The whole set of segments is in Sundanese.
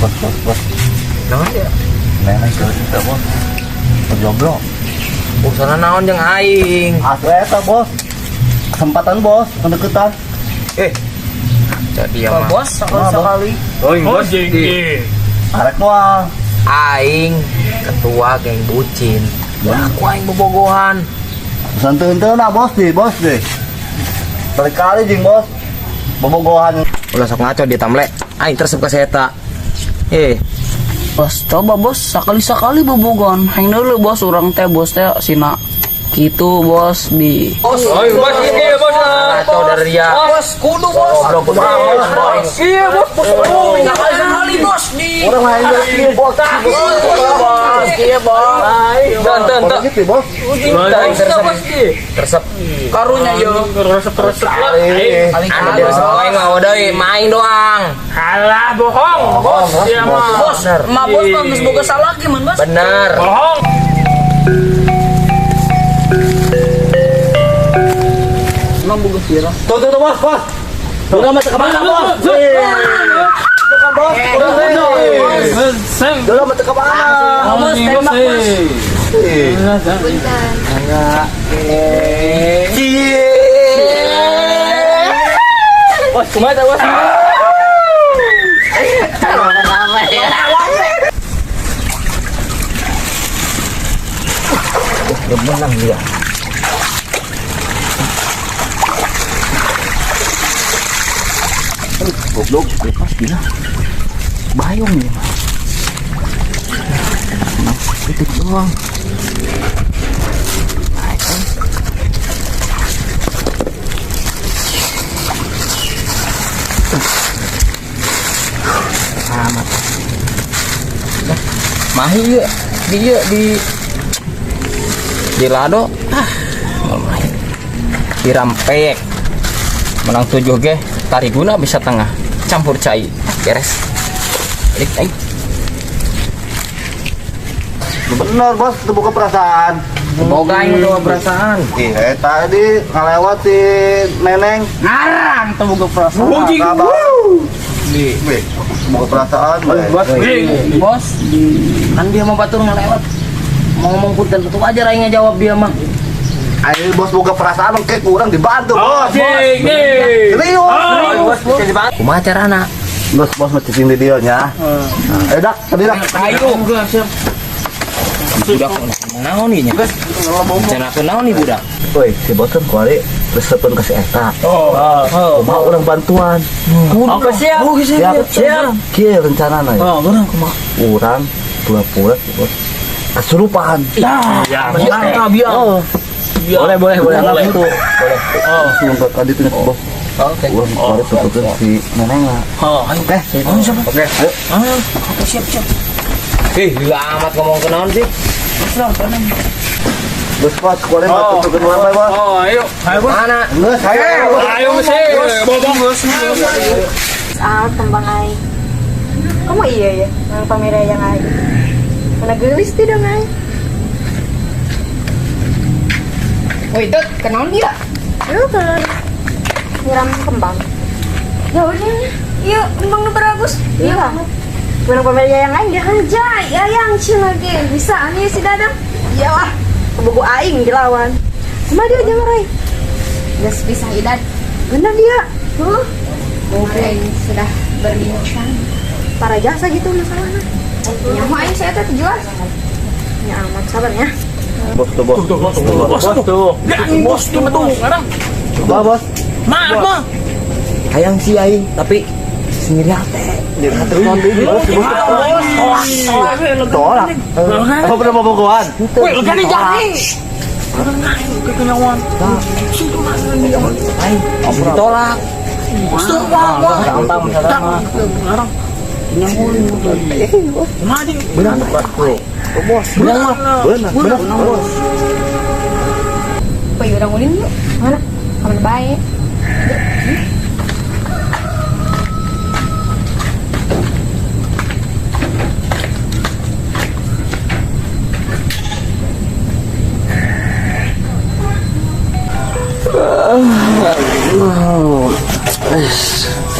Bos, bos, bos. Naon dia? Neneng ke itu, bos. Jomblo. Urusan naon jeung aing? Asli eta, bos. Kesempatan, bos, kedeketan. Eh. Jadi ya mah. Bos, sekali-sekali. Oh, bos. Arek moal. Aing ketua geng bucin. Aku aing bobogohan. Pesan teu nah, bos deh, bos deh. Kali-kali jeung bos. Bobogohan. Ulah sok ngaco dia tamle. Aing tersep ka eta. Eh, Bos, coba bos, sekali-sekali bobogohan. Hayang dulu bos, urang teh bos teh sina gitu bos di Oh, bos, ini bos. ngaco dari dia. Bos, kudu bos. Goblok kumaha bos. Iya, bos, bos. Sekali-sekali bos di. Orang lain lagi, bos. Bos, iya bos. Dan, dan, dan. Gitu, bos. Aing tersep. Tersep. Karunya yo. Resep-resep lah. Anu dia resep aing mah deui, main doang. Alah, bohong, bos. Iya, mah. Bos, ma bos mah geus boga salaki man bos. Bener. Bohong. Emang boga sirah. Tuh, tuh, tuh, bos, bos. Udah masuk ke mana, bos? Bukan, bos. Udah masuk ke mana? Bos, tembak bos. Bos, kumaha teh, bos? Udah menang dia. Aduh, goblok, bebas gila. Bayung dia mah. Menang titik doang. Naik, kan? Amat. Dah, mahi ieu, di ieu di lado, ah mau main dirampek menang 7 ge tariguna bisa tengah campur cai beres balik aing. Bener, bos, itu bukan perasaan. Boga aing udah perasaan. Ih, tadi ngalewat si Neneng. Ngarang teu boga perasaan. Kabar. Wih, bukan perasaan, bos. Bos, Kan dia mau batur ngalewat mau ngomong punten tuh aja aing ngejawab dia mah. Ayo bos boga perasaan engke kurang dibantu, bos. Serius. Serius. Kumaha carana? Bos, bos mah cicing di dia nya. Eh, dak, tadi dak. Ayo budak naon ieu nya? Rencana aku naon nih budak? Woi, si bos kan kuari resepeun ka si eta. Oh. Kumaha urang bantuan? Oke, siap. Siap, siap. Kieu rencanana ya. oh, urang kumaha? Urang pura-pura si bos kesurupan. Ya, Biar, biar. Oh. Boleh, boleh, boleh. Boleh. Boleh. Oh, sebelum ke tadi tuh bos. Oke. Urang kuari tutupin si Neneng lah. Oh, ayo. Oke. Oke. Ayo. Oke, siap, siap. Ih, gila amat ngomong ke naon sih? Bos, bos, kuari mah tutupin urang bae, bos. Oh, ayo. Ayo, bos. Mana? Geus, ayo. Ayo, bos. Bobong, bos. Ah, tembang aing. Kamu iya ya, yang pamer yang aing. Mana gelis tidak aing. Woi, Dot, kenaon dia? Lu kan nyiram kembang. Ya udah, iya kembang nu bagus. Iya. Menang pamer yang aing dia anjay, ya yang cil lagi. Bisa nih si Dadang. Iyalah, buku aing dilawan. Cuma dia aja marai. Geus bisa idan. Bener dia. Huh? Kemarin sudah berbincang. Para jasa gitu masalahnya. Nyaho aing saya teh jelas. Ya amat sabar ya. Bos tuh, bos. Bos tuh. Bos tuh, tuh. Ngarang. Coba, bos. Maaf, mah. Hayang sih aing, tapi sendiri hati. Bos, bos. Tolak. Apa pernah bobogohan? Wih, lu kan jadi. Aing ditolak. Gampang masalah mah. Benar, bos. Benar, benar, benar, bos. Woi, urang ulin yuk. Mana? Kamar bae.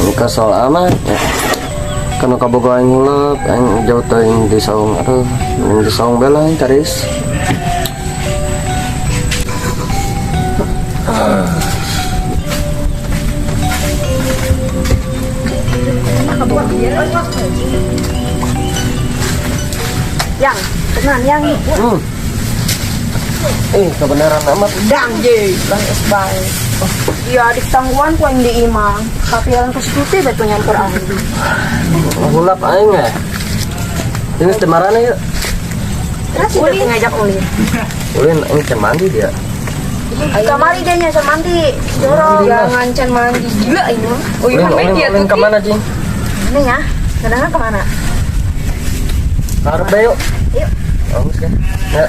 Ini kesel amat. Kanu kaboga aing hulep, aing jauh teuing di saung. Aduh, mending di saung bae lah aing caris. Yang, tenang yang. Eh, kebenaran amat. Dang je, bang es bae. Iya, di tangguhan ku aing di imah. Tapi yang kesuti betul nyantur aing. Hulap aing ya. Ini teh marana yuk. Terus itu ngajak ulin. Ulin aing teh mandi dia. Kamari dia nya can mandi. Jorok. Jangan can mandi gila ini. Oh Ulin, ulin, ulin kemana, Cing? Ini ya. Kadang kemana? Karep deh yuk. Yuk. Bagus kan? Ya.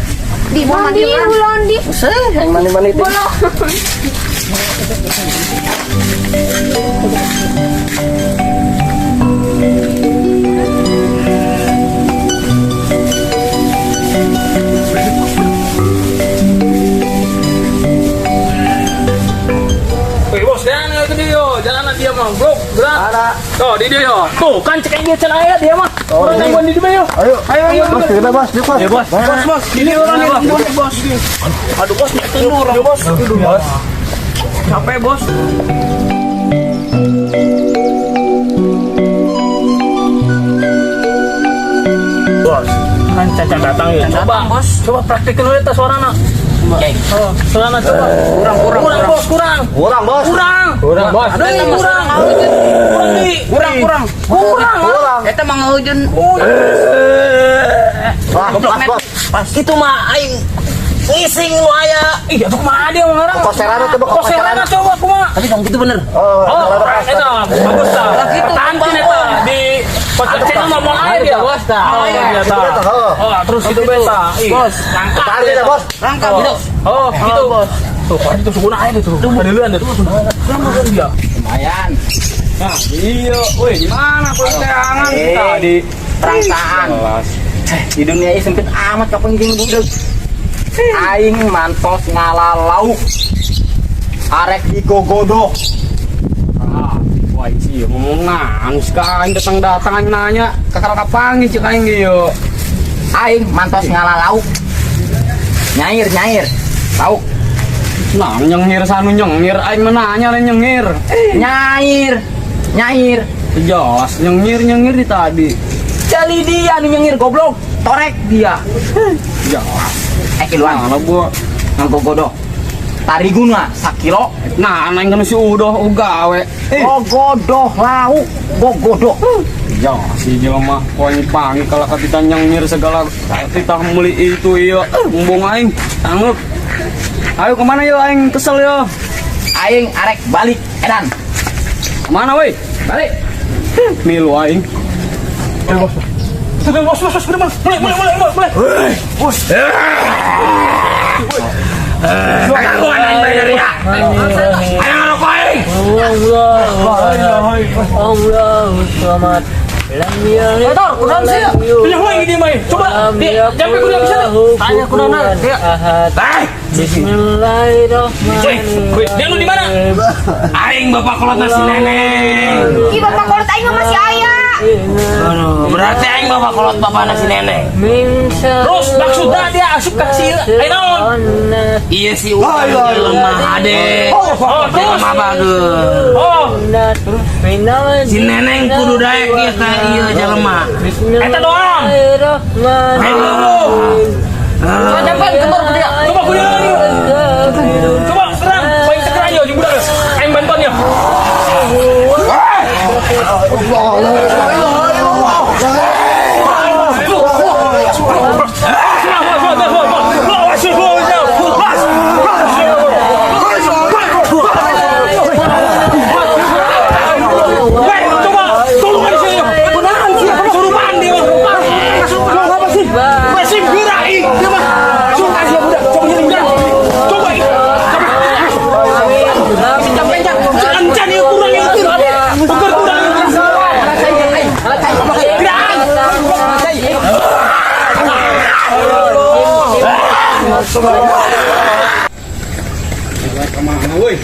Di mau mandi ulan di. Usah, yang mandi-mandi itu. Wih bos, jangan ke dia, jangan dia mah, bro, berat. Ada. Tuh, di dia yo. Tuh, kan cek aja can aya dia mah. Orang gangguan di dia yo. Ayo. Ayo, ayo, Bos, kita bos, yuk, bos. Ya bos, bos, bos, ini orang yang gangguan bos. Aduh bos, nyetir orang bos. Aduh bos. Capek bos. Bos, kan caca datang ya. Coba, bos. Coba praktekin dulu eta suarana. Oke. Oh, suarana coba. Kurang, kurang, Kurang bos, kurang. Kurang, bos. Kurang. Kurang, bos. Aduh, kurang. Kurang di. Kurang, kurang. Kurang. Kurang. Eta mah ngahujeun. Wah, pas, bos. Pas itu mah aing ngising lu aya. Ih, atuh kumaha dia mah ngarang. Koserana coba, Koserana coba kumaha. Tapi dong gitu bener. Oh, Oh, pas, eta bagus tah. Gitu, Tantin eta di Pocong ngomong aja dia. Bos tah. Oh, iya Gitu, tah. oh. Oh, terus itu beta. Ih, Bos. Langka. Tahan dia, bos. Rangka Oh, oh, gitu. Tuh, kan itu suguna aja tuh. Padahal tuh. Tuh, dia. Lumayan. Nah, iya, woi, di mana kontengan kita di Perangsaan. Di dunia ini sempit amat kapan jeung budak. Aing mantos ngala lauk. Arek digogodoh. Ah, wah sih ngomong nangis ka aing datang-datang aing nanya kakak kapangi cek aing ge yo. Aing mantos ngala lauk. Nyair, nyair. Lauk. Nah, nyengir sanu nyengir aing mah nanya lain nyengir. Nyair. Nyair. Jelas nyengir nyengir di tadi. Jali dia nu nyengir goblok. Torek dia. Jelas. Eh kiluan Nah, lah gua. ngagogodoh. Tariguna sakilo. Nah, aing kan si udoh uga we. Gogodoh lauk. Gogodoh. Ya, si jelema poin pangi kalau kita nyengir segala kita meuli itu iya embung aing tanggep. Ayo kemana yo aing kesel yo. Aing arek balik edan. Kemana woi? Balik. Milu aing. Bos, bos, bos, mulai, mulai, mulai, mulai, mulai. Bos. Gangguan aing bayar ya. Aing ngerokok aing. Motor, kurang sih. Punya huang ini main. Coba, di, sampai kuda bisa. Tanya kurang ya. Hai. Bismillahirrahmanirrahim. Dia lu di mana? Aing bapak kolot nasi neneng. Ih, bapak kolot aing mah masih aya. Aduh, berarti aing bapak kolot bapak nasi neneng. Terus maksudnya dia asup ka si aing naon? Iya sih udah lemah ade. Oh, terus Lemah bagus. Oh, Si neneng kudu daek ieu ka ieu jelema. eta doang. Aing lu. Sampai keluar ke dia. Coba kuda lagi. Coba serang, paling segera yo jeung budak. Aing bantuan ya. Kemana woi?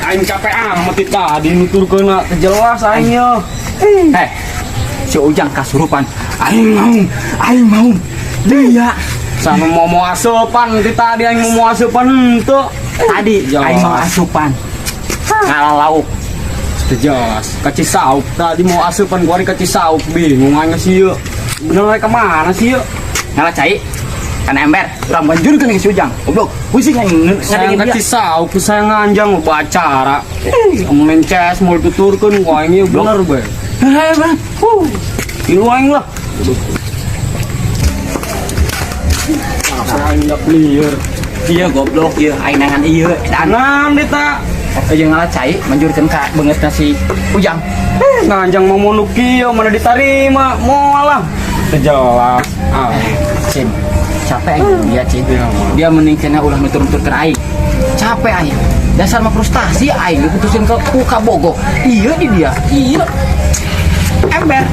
Aing capek amat tadi nuturkeun jelas aing yo. Eh, si Ujang kasurupan. Aing mau, aing mau. Dia Sama mau mau asupan ti tadi aing mau mau asupan henteu. Tadi Jelas. aing mau asupan. Ngalah lauk. Teu jelas. Ka Cisauk tadi mau asupan gua ka Cisauk bingung aing sih ieu. Bener rek kemana sih ieu? Ngalah cai. Kana ember, urang banjurkeun ke si Ujang. Goblok, pusing aing Saya ngadengin ka dia. Cisauk saya nganjang upacara. Main CS mau dituturkeun ku aing ieu bener bae. Heh, bang. Ilu aing lah. Saya aing dak lieur. Iya goblok ieu aing nangan ieu edan. Nah, dita. Aja ngalah cai manjurkeun ka beungeutna si Ujang. Nganjang mau nu kieu mana ditarima moal lah. Teu jelas. Ah. Cin, capek aing dia Cin. Iya, mah. Dia mending kena ulah nutur-nuturkeun aing. Capek aing. Dasar mah frustasi aing diputusin ke ku kabogoh. Iya di dia. Iya. Ember.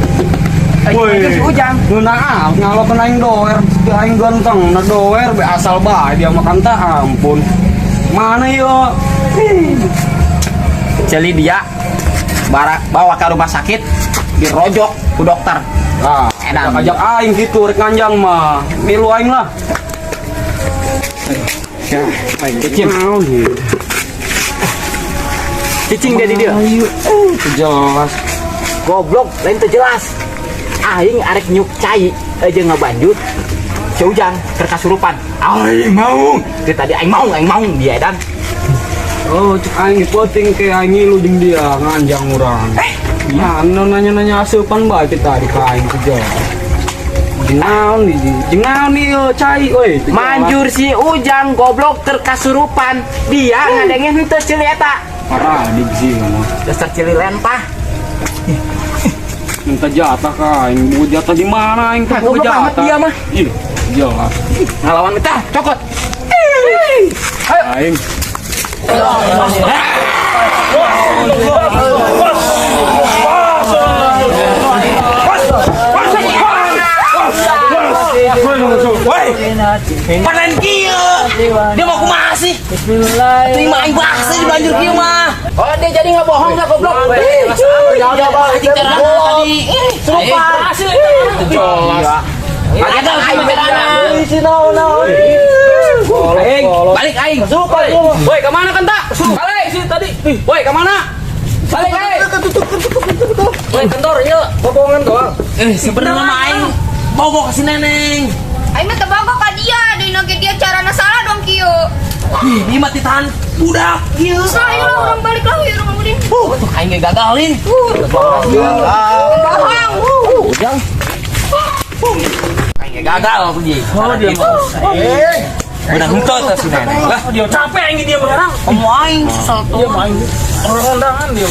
Aing manjur si Ujang. Nu nah, ngalokeun aing doer, aing ganteng, na doer be asal bae dia makan tak ampun. Mana yo? Celi dia barak bawa ke rumah sakit dirojok ku dokter. Ah, Edan. ajak aing gitu rek nganjang mah. Milu aing lah. Ya, cicing. Naon ieu? Cicing dia di dia. Teu jelas. Goblok, lain teu jelas. Aing arek nyuk cai aja ngabanjur. Si Ujang keur kasurupan. Aing mau. Dia tadi aing mau dia edan. Oh, cek aing penting ke aing ngilu jeung dia nganjang urang. Eh, mana nanya-nanya asupan bae kita di ka aing teu jelas. Jeung naon di jeung naon ieu cai euy. Teu jelas. Manjur si Ujang goblok keur kasurupan. Dia ngadengin henteu ceuli eta. Parah di sih mah. Dasar ceuli lentah. Minta jatah ka aing, buku jatah di mana aing teh Ah, buku goblok amat jatah. dia mah. Ih, jelas. Ngalawan kita, cokot. Aing. Panen kieu. Dia mau kumaha sih? Terima aing bakso di banjur kieu mah. Oh, dia jadi nggak bohong nggak goblok. Ih, Ya anjing carana tadi. Serupa. Jelas. Gagal aing carana. Aing, Balik aing. Woi, kemana kan tak? Balik sih tadi. Woi, kemana? Balik aing. Woi, kantor ieu. Bohongan doang. Eh, sebenarnya mah aing bogo ke si Neneng. Aing mah teu bogoh ka dia, dina ge dia carana salah dong kieu. Ih, ini mah ditahan budak kieu. Terus lah, ayo lah urang balik lah yuk rumah Udin. Tuh aing ge gagalin. Bohong. Aing ge gagal tuh ji. Oh, dia mah. Bener henteu teh si Neneng. Lah, dia capek aing dia sekarang. Kamu aing sesal tuh. Dia main orang undangan dia.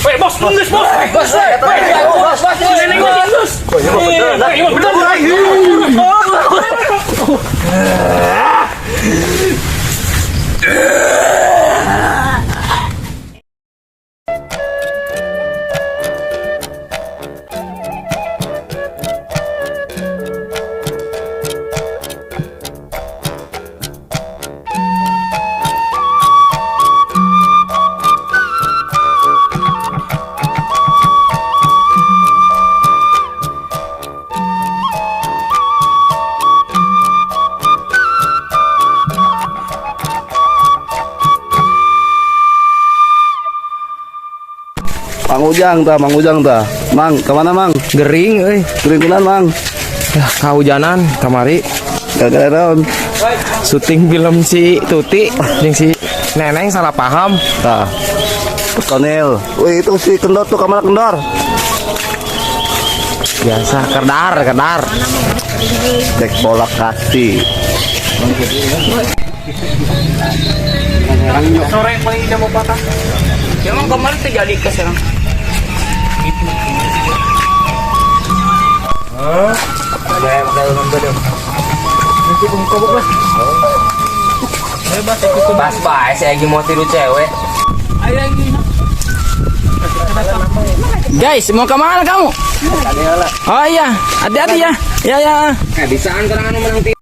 Woi, bos, nunggu bos. Bos, bos, bos. Neneng bos. Iya, bener. Mang Ujang ta, Mang Ujang ta. Mang, kemana Mang? Gering euy. Gering kunaon Mang? Ya, kahujanan kamari Gara-gara naon? syuting film si Tuti jeung si Neneng salah paham. Tah. Personil. Wih, itu si Kendor tuh kemana Kendor? Biasa kedar kedar. Cek bola kasih. Sore paling jam 4. Emang kemarin terjadi ke serang. Bas bae saya lagi mau tiru cewek. Guys, mau kemana kamu? Oh iya, hati-hati ya. Ya ya. Eh, bisaan serangan menang.